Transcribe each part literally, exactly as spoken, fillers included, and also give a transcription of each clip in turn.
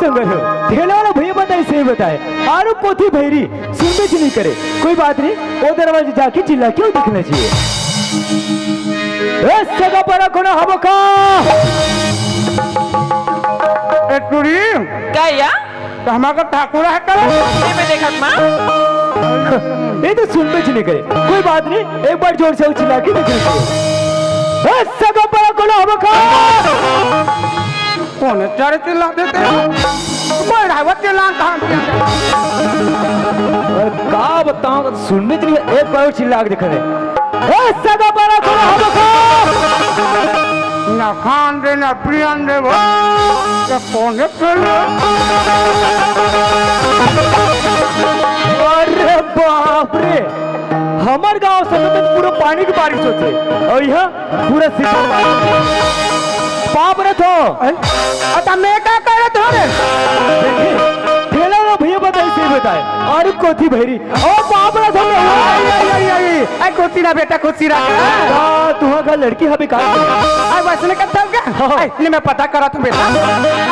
गए हो। ठेला वाला भैया बताए, सही बताए। आरू कोती भैरी, सुनबे च नहीं करे। कोई बात नहीं, वो दरवाजे जाके चिल्ला के वो देखना चाहिए। ए, सगा परा कोनो हबो का? ए, टूरी। का या? तो हमारा ठाकुर है का? ये मैं देखत माँ। ये तो सुनबे च नहीं करे। कोई बात नहीं, एक बार जोर से वो चिल्ला के देखना चाहिए। ए, सगा परा कोनो हबो का? कोन चारे चिल्ला देते हो? मैं ढाई बजे चिल्ला कहाँ किया? अरे का बताऊं, सुनबे च नहीं, एक बार चिल्ला के दिखा दे। ए, सगा बड़ा कोनो हबो का? ना खान दे, ना पियन दे, वो। ये कोन है चिल्ला? अरे बाप रे, हमर गांव से तो पूरा पानी की बारिश होती है और यहाँ पूरा सीधा पानी। पाप रे थो। अरे, अता मैं का करत हो रे? देखिए, ठेला वाला भैया बताए, सही बताए। और कोती भैरी। ओ बाप रे थो। आई, आई, आई, आई। आई, खुशी रहा बेटा, खुशी रहा। का तुहा का लड़की हबे का? आई, वैसने का तब का? हाँ। आई, नहीं, मैं पता करा तू बेटा।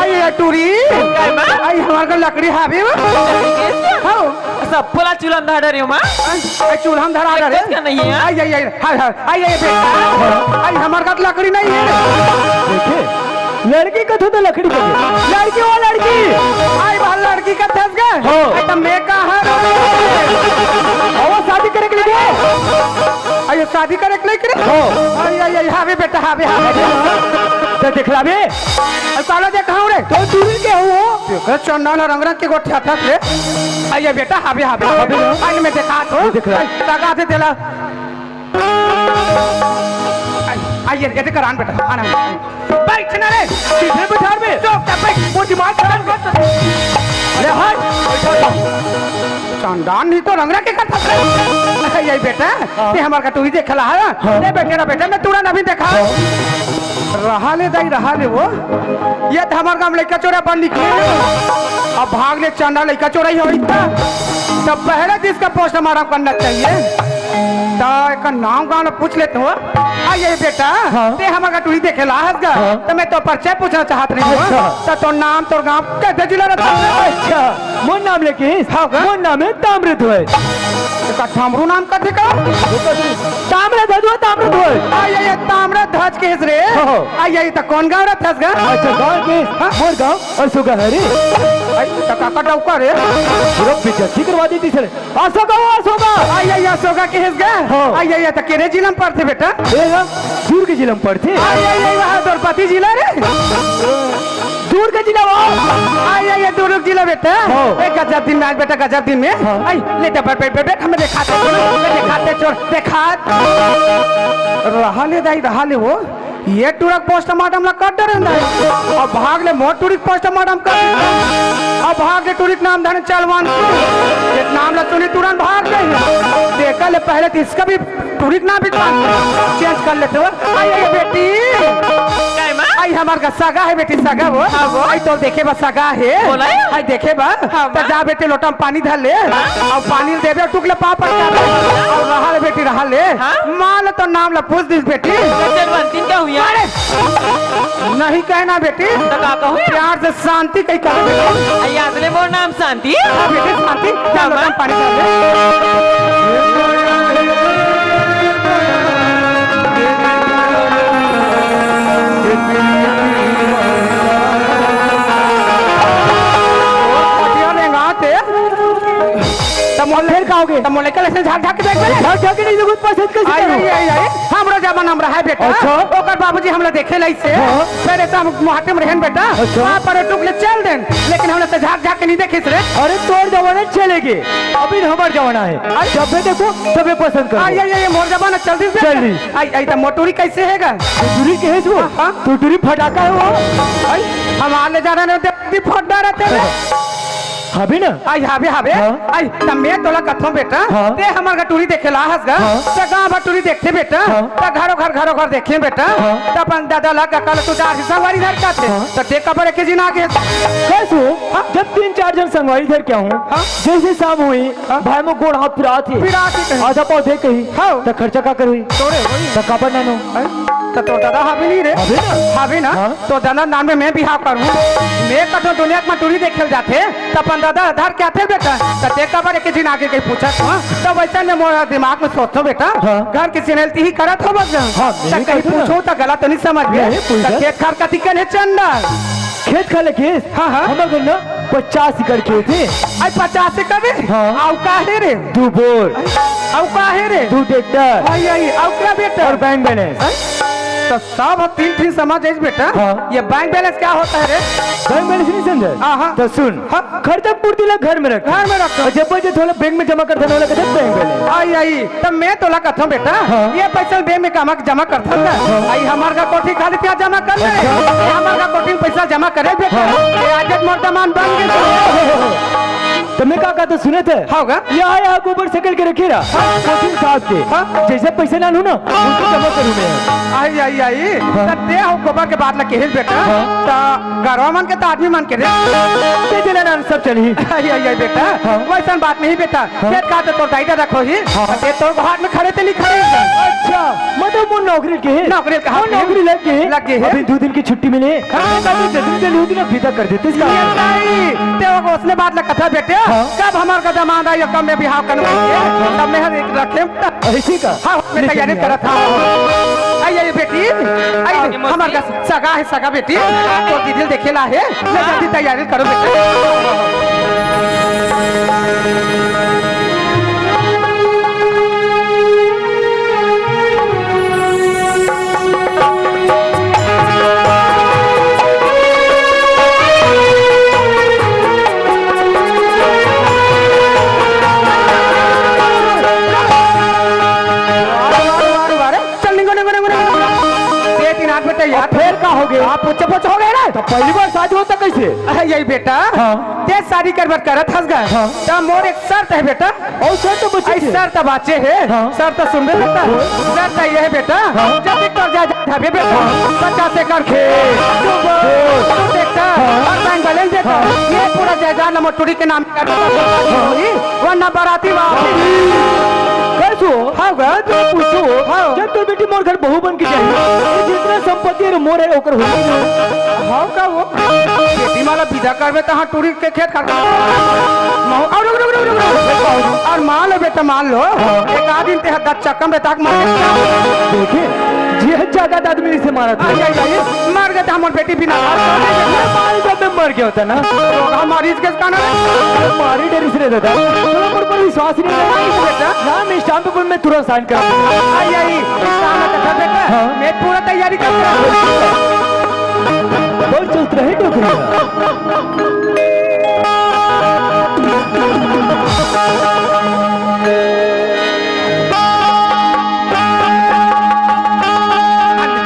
आई, आई, टूरी। काय माँ? आई, हमारे को लकड़ी हावी हो। हाँ। सब पोला चूल्हा में धर रही हूँ माँ। आई, आई, चूल्हा में धरा रहे। का नहीं है? आई, आई, आई। हाय, हाय, आई, आई, बेटा। आई, हमार का लकड़ी नहीं है। देखे, लड़की कथो तो लकड़ी कथो। लड़की वो लड़की। आई, बाहर लड़की का थस गए। हो। आई, तो मैं कहा रे? वो शादी करे के लिए। आई, ये शादी करे के लिए करे? हो। आई, आई, आई, हावे बेटा, हावे, हावे। तो दिखला बे। आई, काला देखाऊं रे? तो दूर के हो? चंदन रंग रंग के गोठिया थस रे। आई, ये बेटा, हावे, हावे। हावे ना? आई, मैं देखा तो। ये दिखला। आई, लगा दे देला। आई, आई, ये, ये करान बेटा, आना। बैठ ना रे। सीधे बिठार बे। चुप, चुप, बैठ। वो दिमाग खराब कर। ले हट। चंदन नहीं तो रंगरा के करता था। अच्छा, ये बेटा, हाँ। ये हमार कटोरी देख ला है। हाँ। ले बेटे ना बेटा, मैं तुरंत अभी देखा। हाँ। रहा ले दाई, रहा ले वो। ये तो हमार गांव लइका चोरा बन निकले। अब भाग ले चंदा लइका चोरा ही होई था। तब पहले जिसका पोस्टमार्टम करना चाहिए। तो एक नाम गांव में पूछ लेते हो। आ ये बेटा, हाँ। ते हमार कटोरी देखे ला हस गा। हाँ। तो मैं तो परिचय पूछना चाहत रही हूँ। अच्छा। तो तोर नाम, तोर गांव, कैसे जिला रहता है? अच्छा, मोर नाम लेके? हाँ, का? मोर नाम है ताम्रध्वज। का ठामरू नाम कथे का? ताम्रध्वज, ताम्रध्वज। आ ये, ये ताम्रध्वज के हिस रे। हाँ। आ ये, ये तो कौन गांव रहता है गा? अच्छा, गांव के? हाँ। मोर गांव असोगा है रे। आई, तो काका डौका रे। पूरा बेइज्जती करवा देती सर। असोगा, वो असोगा। आई, आई, असोगा के हिस गा? हाँ। आई, आई, तो केरे जिला में पड़थे बेटा? ए, हाँ, दुर्ग जिला में पड़थे। आई, आई, आई, वहाँ द्रौपदी जिला रे। दुर्ग जिला वो। आई, आई, आई, दुर्ग जिला बेटा। हाँ। ए, गजब दिन में आज बेटा, गजब दिन में। हाँ। आई, ले दे, बैठ, बैठ, बैठ, बैठ, हमें दिखाते छोड़, हमें दिखाते छोड़, दिखा। रहा ले दाई, रहा ले वो। ये टुरक पोस्टमार्टम ला कर डरे ना। अब भाग ले मोर टुरक पोस्टमार्टम कर। अब भाग ले टुरक नाम धने चलवान। ये नाम ला सुनी तुरंत भाग गई। देखा ले पहले तो इसका भी टुरक नाम भी चेंज कर लेते हो। आई, आई बेटी। काय माँ? आई हमार का सगा है बेटी, सगा वो। हाँ वो। आई तो देखे बस सगा है। बोला है? आई देखे बस। हाँ, तो माँ। जा बेटी लोटा में पानी धर ले। हाँ। और पानी देबे टुकले पापड़ का। और रहा ले बेटी, रहा ले। हाँ। माँ ले तो नाम ला पूछ दिस बेटी। तो चलवंतिन का हुई? अरे! नहीं कहना बेटी। तो का कहूँ? प्यार से शांति कही कहना बेटी। अरे, आज ले मोर नाम शांति। हाँ बेटी, शांति। हाँ, चल, माँ। पानी डाल दे। पटिया रेंगाते। त मोर फिर का होगे? त मोर लइका लइसे झाक झाक के देख बे। झाक झाक के नहीं देखो, पसंद कैसे आई, करो? आई, आई, आई। हमरो जमाना में रहा है बेटा। अच्छा। ओकर बाबूजी हमला देखे लइसे। हाँ। फिर एता हम मोहाटे में रहन बेटा। अच्छा। वहाँ पर टुक ले चल देन। लेकिन हमला से झाक झाक के नहीं देखिस रे। अरे तोर जमाना चले गे। अभी हमार जमाना है। अरे। जब भी देखो, तबे पसंद करो। आई, आई, आई, मोर जमाना चल दिस बेटा। चल दिस। आई, आई, त मोटूरी कैसे है गा? टुटुरी के है वो? हाँ, हाँ। टुटुरी फटाका है वो। आई, हमार ले जाना नहीं, दे, दे फट डारा तेरे। हाबे ना? आई, हाबे, हाबे। हाँ। आई, त मैं तोला कथों बेटा, हाँ। ते हमार का टूरी देखे ला हस गा, हाँ। त गाँव भर टूरी देखथे बेटा, हाँ। त घरो घर, घरो घर देखे बेटा, हाँ। त अपन दादा ला, काका ला, तू चार से संगवारी धर का थे, हाँ। त ते काबर एके जिन आ गे? कैसे हो? हाँ। जब तीन चार जन संगवारी धर के आहूँ, हाँ। जैसे शाम हुई, हाँ। भाई में गोड़ हाथ पिरात हे। पिरात हे कहीं। आधा पौधे कहीं। हाँ। त खर्चा काकर होही? तोरे होही। त काबर ननो? हाँ। त तोर ददा हावे नहीं रे? हावे ना? हावे ना? हाँ। तोर ददा नाम में मैं बिहाव करूँ। मैं कथों दुनिया म टूरी देखे ल जाथे, त अपन ददा धर के आथे बेटा। त देख काबर एक झिन आगे कहीं पूछत हूँ। त वइसन में मोर दिमाग में सोचथों बेटा, हाँ। घर के सिनेल तिही करत हो बस। हाँ, त कहीं पूछो त गलत तो नहीं समझ में। नहीं, पूछ। त खेत खार कतिकन हे चंडा? खेत खार ल केहेस? हाँ, हाँ। हमर घर ना पचास एकड़ खेत हे। अई पचास एकड़ रे? हाँ। अउ का हे रे? दू बोर। अउ का हे रे? दू ट्रैक्टर। अई, अई, अउ का बेटा? अउ बैंक बैलेंस। हैं? त सब तीन, तीन समझ आइस बेटा। हाँ। ये बैंक बैलेंस क्या होता है रे? बैंक बैलेंस नहीं समझे? हाँ, हाँ। त सुन। हाँ। खर्चा पूर्ति ला घर में रख। घर में रख। अउ जब बचे थोड़ा बैंक में जमा करथन, ओला कथे बैंक बैलेंस। अई, अई। त मैं तोला कथों बेटा, हाँ। ये पइसा बैंक में कमा के जमा करथन ना। हाँ। अई हमर का कोठी खाली क्या जमा कर ले? अच्छा। ये हमर का कोठी में पइसा जमा करे बेटा। हाँ। ये आज मोर दमान बन गे। त मैं का कथों सुनत हस? हाँ गा। ये आय गोबर सकेल के रखे रहा। हाँ। कोठी में साफ के। हाँ। जइसे पइसा ना लूँ ना, उसे जमा करूँ मैं। अई, अई, अई। हाँ। त तें हो गोबर के बात ला केहेस बेटा। हाँ। त गरवा मन के त आदमी मन के रे। ते जेला ना सब चलही। अई, अई, अई बेटा। हाँ। वइसन बात नहीं बेटा। हाँ। खेत खार तो तोर दाई ददा देखही। हाँ। ते तोर हाथ में खड़े ते नहीं खड़े। अच्छा, मतलब वो नौकरी के हे? नौकरी के हाथ वो में। नौकरी लग गे हे? लग गे हे। अभी दू दिन के छुट्टी मिले। हाँ। मैं तो जल्दी जल्दी उस दिन विदा कर देते इसका। ये दाई, ते वो उसने बात ला कथस बेटा। हाँ। कब हमर का दमांद आही, कब मैं बिहाव करना हे, तब मैं हर एक रखे। अइसे का? हाँ, मैं तैयारी करत हूँ। अई, अई बेटी, अई, हमर का सगा हे, सगा बेटी, तोर दीदी ल देखे ला हे, मैं जल्दी तैयारी करो बेटा। चल, निंगो, निंगो, निंगो, निंगो। ये तीन हाथ में तैयार। अब फेर का हो गे? आप पोछे पोछे हो गे ना? त पहिली बार शादी होत हे कइसे? अरे, यही बेटा। हाँ। ते शादी कर बात करत हस गा। हाँ। त मोर एक शर्त हे बेटा। अउ शर्त बाचे हे? शर्त बाचे हे। हाँ। शर्त सुन बे बेटा। बोल। शर्त ये हे बेटा। हाँ। जब तक तोर जायदाद हवे बेटा। हाँ। पचास एकड़ खेत। दू बोर। दू ट्रैक्टर। हाँ। अउ बैंक बैलेंस बेटा। हाँ। ये पूरा जायदाद ला मोर टूरी के नाम कर दे। हाँ। वरना बाराती वापस। कैसो? हाँ गा। मैं तो पूछूँ। हाँ। जब तोर बेटी मोर घर बहू बन के जाही, त जितना संपत्ति हे मोर हे, ओकर होही। हाँ का वो? बेटी ला बिदा करबे त हाँ टूरी के खेत खार। अउ रुक, रुक, रुक, रुक, रुक। अउ मान लो बेटा, मान लो। हाँ। एक आध दिन ते हद चक्कम बेटा के मर गे। देखे, जे जायदाद आदमी से मारत हे। अरे, अरे, अरे, मर गे त हमर बेटी बिना घर के। मैं मारी जब मैं मर गया होता ना। हमारी इसके काना। मारी डरी से रहता था। चलो, पर, पर विश्वास नहीं है। नहीं बेटा। ना, मैं स्टाम्प पेपर में तुरंत साइन कर। आई, आई, स्टाम्प का था बेटा। हाँ। मैं पूरा तैयारी कर रहा हूँ। बहुत चुस्त रहे डोकरी।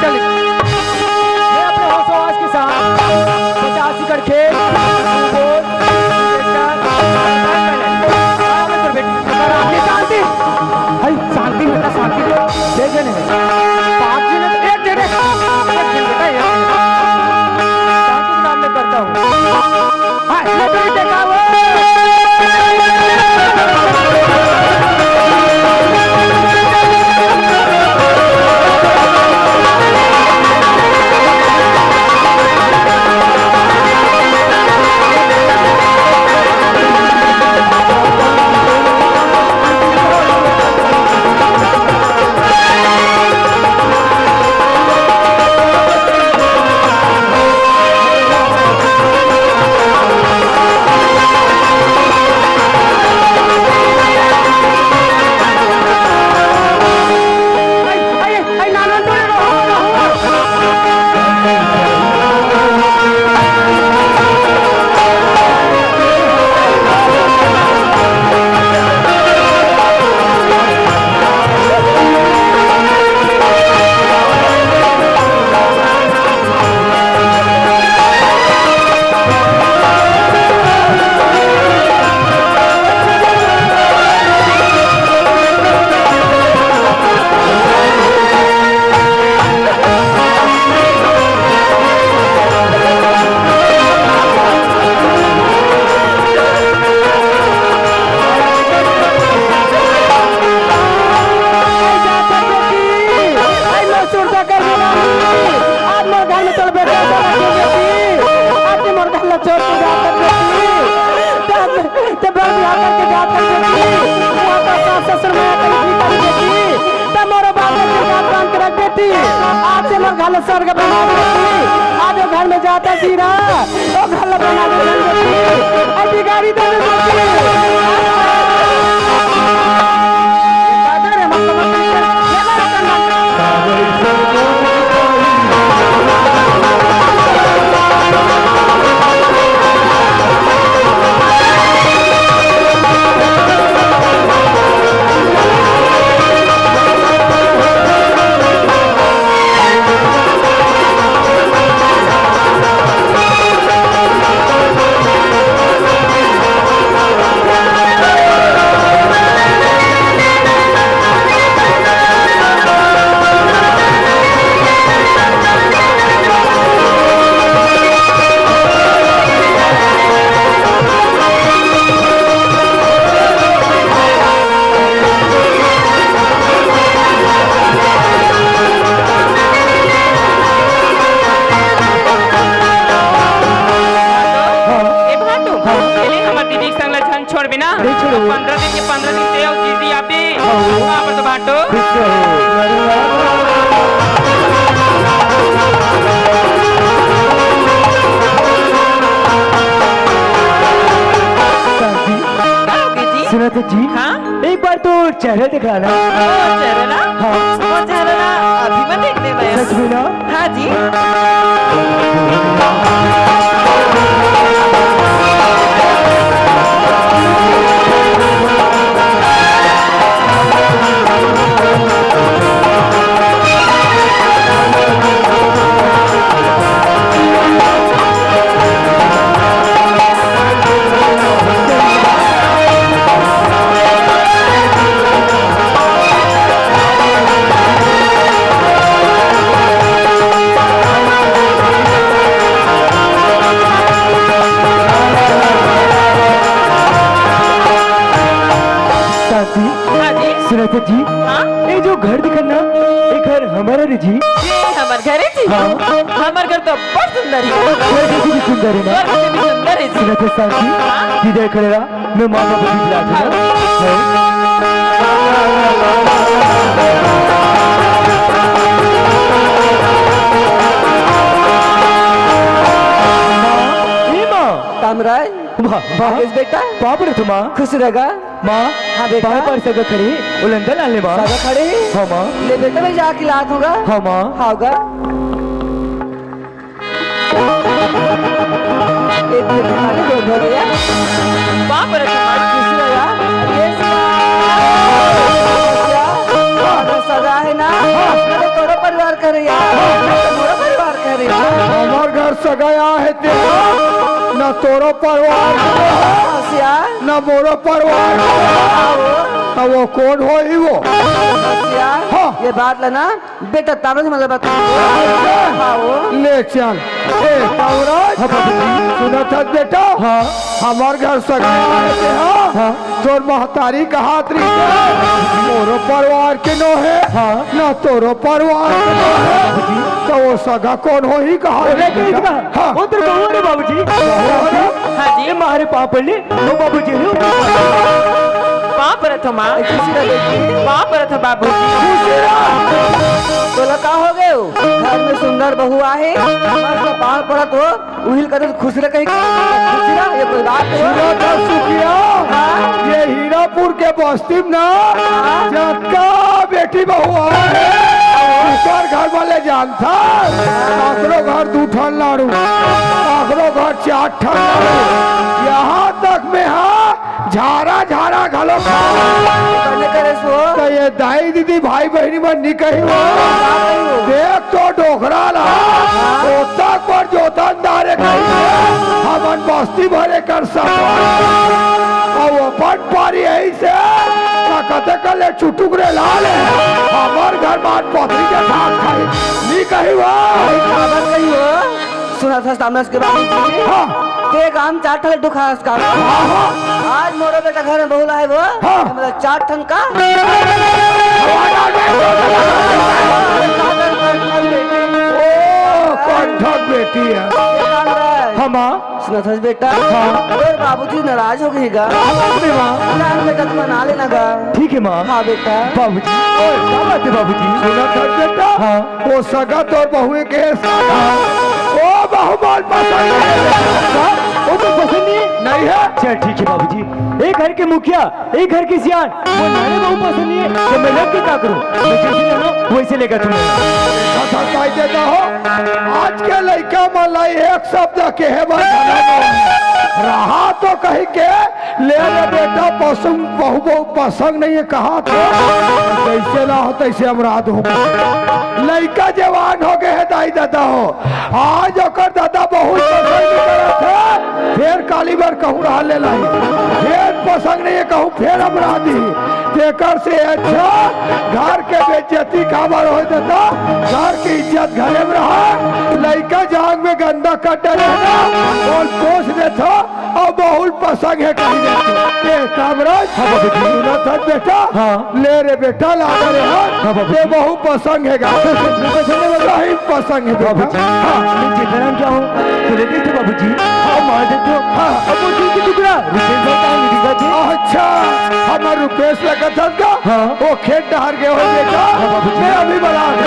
चल। ये अपने होश आवाज के साथ पचास एकड़ खेत, बोर, ट्रैक्टर, ये शांति। हाय, शांति बेटा, शांति। देख लेने में। पाँच जने, एक जने, एक जने बेटा, एक जने। शांति के नाम में करता हूँ। चल बेटा, चल बेटी, आज मोर घर ला छोड़ के जात हस बेटी। तब, तब बिहाव करके जात हस बेटी। वहाँ तो सास ससुर में कहीं भी कर बेटी। तब मोर बात के जात बांध के रख बेटी। आज से मोर घर ला स्वर्ग बना दे बेटी। आज वो घर में जात हस हीरा, वो घर ला बना दे बेटी। अधिकारी दे दे बेटी। ए भाटो, हाँ। ए ले हमर दीदी के संग ला झन छोड़बे ना। नहीं छोड़ो। पंद्रह दिन के पंद्रह दिन ते अउ दीदी आबे। हाँ। वहाँ पर तो भाटो। खुश रहो। शांति। का हो गया जी? सुनत हस जी? हाँ? एक बार तो चेहरा दिखा ना। ओ, चेहरा ना? हाँ। ओ, चेहरा ना, अभी मैं देख लेना है। सच में ना? हाँ जी। शांति। हाँ जी। सुनत हस जी? हाँ? ये जो घर दिखत ना, ये घर हमारा रे जी। ये हमर घर है जी? हाँ। हमर घर तो बहुत सुंदर है। स्वर्ग से भी सुंदर है ना? स्वर्ग से भी सुंदर है जी। सुनत हस शांति? हाँ। दीदी खड़े रहा, मैं माँ बाप को बुला दूँ। हाँ। माँ, ए माँ। तामराय। वाह, वाह। भागेश बेटा। बाप रे, तो माँ। खुश रहेगा। माँ, हाँ बेटा। बाहर पर सगा खड़े, उलंदा लाने माँ। सगा खड़े? हाँ माँ। ले बेटा, मैं जाके लात हूँगा। हाँ माँ। हाँ होगा। ए, अरे, दो, दो, दो, यार। बाप रे, तुम्हारा खुश रहेगा। ये क्या? अरे, सगा है ना? मैं तो तोरो परिवार करे यार। मैं तो मोरो परिवार करे यार। हमर घर सगा आय हे ते, ना तोरो परिवार के हो, ना मोरो परिवार के हो। त वो कोन होही वो? हाँ। ये बात ला ना बेटा, तारो से मतलब बता। हाँ वो। ले चल। ए, तावरा, हाँ, बाबूजी। सुनत हस बेटा? हाँ। हमर घर सगा आय हे ते, हाँ? हाँ। तोर महतारी कहत रहिस हे, मोरो परिवार के नो हे, हाँ। ना तोरो परिवार के नो हे। बाबूजी। त वो सगा कोन होही कहा अरे, रहिस हे? हाँ। वो तो बहू रे बाबूजी। बहू रे? हाँ जी। ये मारे पाँव पड़ ले, वो बाबूजी रे। पाँव परत हो माँ। खुशी रह बेटी। पाँव परत हो बाबूजी। खुशी रह। तोला का हो गयो? घर में सुंदर बहू आहे, मस्त पाँव परत हो। उहिल कदे खुश रह कहीं, खुश रह, ये कोई बात है? सुनो तो सुखिया, हाँ? ये हीरापुर के बस्ती में ना, हाँ? जतका बेटी बहू आए, ऊपर घर वाले जानता, काकरो घर दू ठन लाड़ू, काकरो घर चार ठन लाड़ू, यहाँ तक में हाँ, झारा, झारा घलो खा। बने करे सो। त ये दाई दीदी, भाई बहिनी मन नी कही हो। का कही हो? देख तो डोकरा ला। हाँ। ओतक पर जोतन दारे कही। हमन बस्ती भरे कर सकत। अउ अपन पारी यही से। का कते कर ले चुटुक रे लाल हे। हमर घर मान पथरी के भात खाई। नी कही हो। भाई, काबर कही हो? सुनत हस तामस के बाबूजी। हाँ। ते काम चार ठन लड्डू खास का। हाँ, हाँ। आज मोरो बेटा घर में बहू लाए वो। हाँ। मतलब चार ठन का। ओ, को ठग बेटी हे। हे कामराज। हाँ माँ। सुनत हस बेटा? हाँ। तोर बाबूजी नाराज हो गे हे गा। हाँ, बाप रे माँ। जान बेटा, तैं मना लेना गा। ठीक हे माँ। हाँ बेटा। बाबूजी। ओए, का बात हे बाबूजी? सुनत हस बेटा? हाँ। ओ सगा तोर बहू के सगा। ओ बहू मोर पसंद नइ हे। का? ओ तो पसंद नइ हे? नइ हे। चल ठीक हे बाबूजी। ए घर के मुखिया, ए घर के सियान, मोर नानू बहू पसंद नइ हे, त मैं रख के का करूँ? मैं जइसे नानू, वइसे लेगा तूँ। देखा था, कहि देता हो, आज के लइका मन ला एक शब्द कहे बर घलो नइ हे। रहा तो कहि के, ले रे बेटा, पसंद, बहू, बहू पसंद नइ हे कहा थे, जइसे ना हो तइसे हमर आद हो। लइका जवान हो गे हे दाई ददा हो, आज ओकर ददा बहुत पसंद करत हे, फेर काली बर कहूँ रहा ले लाई, फेर पसंद नइ हे कहूँ, फेर अपराधी। तेकर से अच्छा घर के बेइज्जती काबर होय ददा, घर के इज्जत घरे में रहा, लइका जांग में गंदा कर डरे हे ना, ओला पोंछ देथो, अउ बहुत पसंद हे कहि देथे। ए, कामराज, हाँ, बाबूजी। सुनत हस बेटा? हाँ। ले रे बेटा, लादा रे, हाँ। हाँ, बाबूजी। ए बहुत पसंद हे गा। पसंद हे, बाबूजी। सही पसंद हे बेटा। बाबूजी। हाँ। मैं जेठा राम क्या हूँ? तो ले देते बाबूजी। हाँ। मार देते हो। हाँ। अब वो दिल की टुकड़ा, रुपेश भाई का मिल गया जी। अच्छा, हमर रुपेश लगत हस गा? हाँ। ओ खेत डहर गे हो बेटा, हाँ, बाबूजी। मैं अभी बला के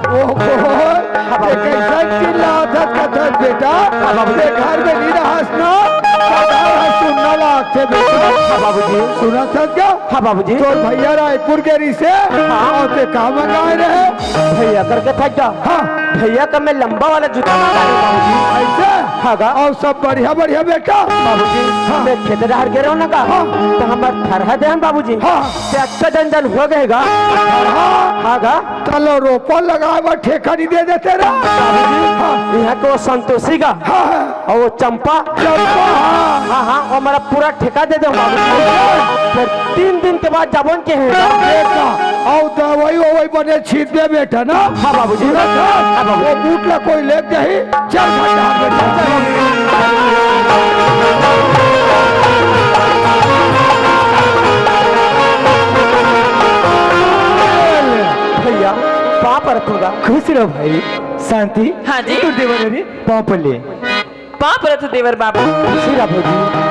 ओहो, ये कइसन चिल्लात हस कथस बेटा? हाँ, बाबूजी। ते घर में नइ रहस ना, त डहर ह सुन्ना लागथे बेटा। हाँ, बाबूजी। सुनत हस का? हाँ, बाबूजी। तोर भइया रायपुर गे रिहिसे, हाँ। अउ ते का मंगाए रहे? भइया करके फेंक दा। हाँ। भइया का मैं लंबा वाला जूता मंगाए रहे, बाबूजी। अइसे? हाँ गा। अउ सब बढ़िया, बढ़िया बेटा? बाबूजी, हाँ। मैं खेत डहर गे रहेंव ना गा, हाँ। त हमर थरहा दे हन, बाबूजी। हाँ। ते अतका जन जन हो गे गा। हाँ। हाँ गा। त लो रोपा लगाए बर ठेका नइ दे देते रे। हाँ। इहाँ के ओ संतोषी गा। हाँ, हाँ। अउ ओ चंपा। चंपा, हाँ। हाँ, हाँ, ओ मोला पूरा ठेका दे दे बाबूजी। अच्छा। फेर तीन दिन के बाद जाबो न कहे। देखा, अउ दवई-ववई बने छींच दे बेटा ना। हाँ बाबूजी। सुनत हस? हाँ बाबूजी। ओ बूट ला कोई ले जाही। चल, चल, चल, चल। भइया, पाँव परत हँव गा। खुश रहो भाई। शांति। हाँ जी। तोर देवर रे, पाँव पर ले। पाँव परत हँव देवर बाबू। खुश रहो बाबूजी।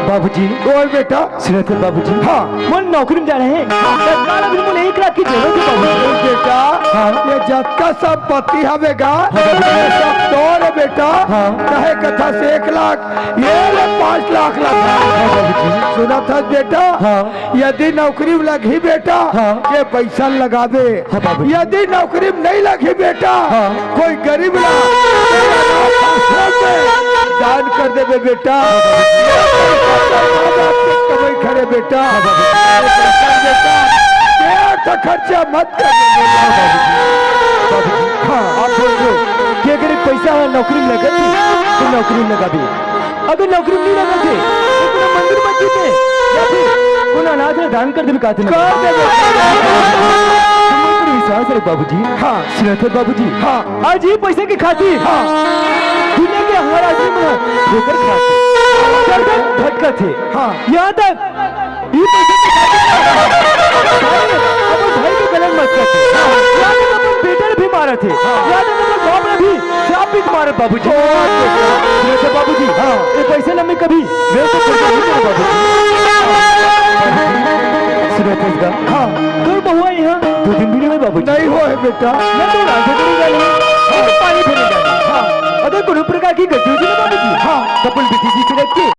बाबूजी। बोल बेटा। सुनत हस बाबूजी? हाँ। मोर नौकरी में जाना हे। तत्काल अभी मोला एक लाख के जरूरत हे बाबूजी। बेटा, हाँ। ये जतका संपत्ति हवे गा, हाँ, बाबूजी। ये सब तोर हे बेटा। हाँ। काहे कथस एक लाख, ये ले पाँच लाख ला। हाँ, बाबूजी। सुनत हस बेटा? हाँ। यदि नौकरी में लगही बेटा, हाँ। ये पइसा लगाबे। हाँ, बाबूजी। यदि नौकरी में नइ लगही बेटा, हाँ। कोई गरीब ला, अनाथ आश्रम में दान कर देबे बेटा। कमई खड़े बेटा। बेटा, बेटा, खर्चा मत कर। हाँ, आप बोल रहे हो कि अगर एक पइसा नौकरी में लगे, तो नौकरी में लगा दे। अगर नौकरी में नइ लगत हे, त कोनो मंदिर मस्जिद में या फिर कोनो अनाथ ला दान कर देबे, का देबे? कर देबे। तुम पर विश्वास रख बाबूजी। हाँ। सुनत हस बाबूजी। हाँ। आज ये पइसा के खातिर हाँ। दुनिया के हर आदमी मन ठोकर खाथे, गर्दन भटकत हे। हाँ। यहाँ तक ये पइसा के खातिर भाई, अपन भाई के गला में मटकत हे। यहाँ तक अपन बेटा ला भी मारत हे। हाँ। यहाँ तक अपन बाप ला भी श्राप भी मारे बाबूजी। सुनत हस बाबूजी, हाँ। ये पइसा ला मैं कभी व्यर्थ खर्चा नइ करूँ बाबूजी। सुनत हस गा? हाँ। तोर बहुआ यहाँ दो दिन भी नइ होय बाबूजी। नइ होय बेटा। ना तो रांधे करेगा नहीं, ना तो पानी भरेगा नहीं। हाँ। अगर कोनो प्रकार के गलती होही ना बाबूजी, हाँ। त अपन बेटी जी से रख के